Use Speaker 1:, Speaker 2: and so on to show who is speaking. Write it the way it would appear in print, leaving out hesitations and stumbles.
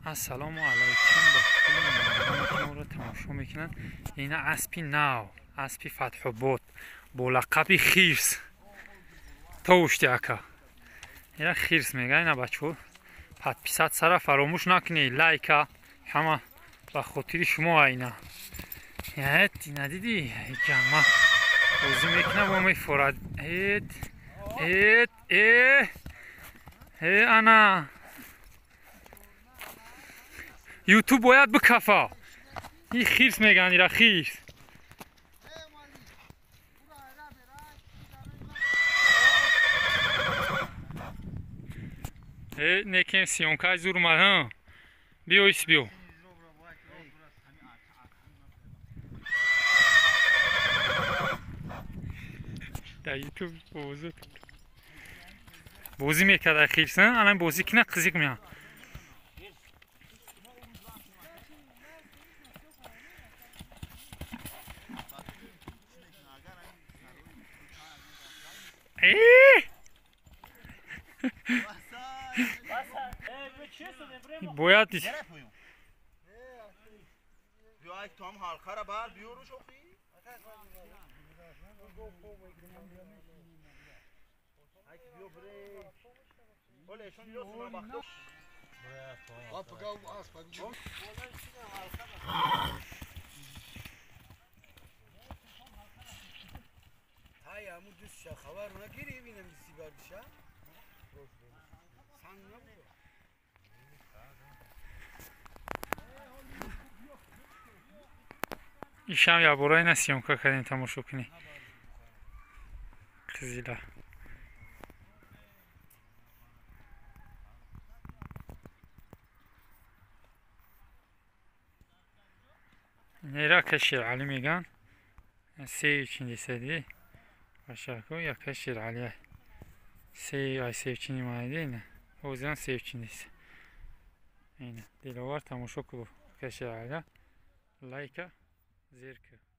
Speaker 1: Ассалому алайкум ба кулли мардуме ки моро тамошо мекунанд. Ина аспи нав, аспи Фатҳобод бо лақаби Хирс. Товушти ака. Ина Хирс мега, ина бачаҳо. Подписаться фаромӯш накунед, лайка ҳама ба хотири шумо айна. Эт, ина дидӣ? Ҷама бозӣ мекунад, бо мефорад. Эт, эт, э. Э, ана. Ютуб бояд бикафа. И хирс меган, ира хирс. Э, некем съёмкаи зур омад, ҳа. Биё, ис биё. Дар Ютуб бозӣ. Бозӣ мекард хирс, ҳа? Ана бозӣ кина қизиқ меяд. Бояд ишам якбора ина съёмка кардем, тамошо кунӣ. Қизила. Нера ка Шералӣ меган. Се чиндисади. Башако яка Шералӣ. Се ай се чини майди ина. Озан се чиндис. Ина. Диловар тамошо ку ка Шералӣ. Лайка зер ку.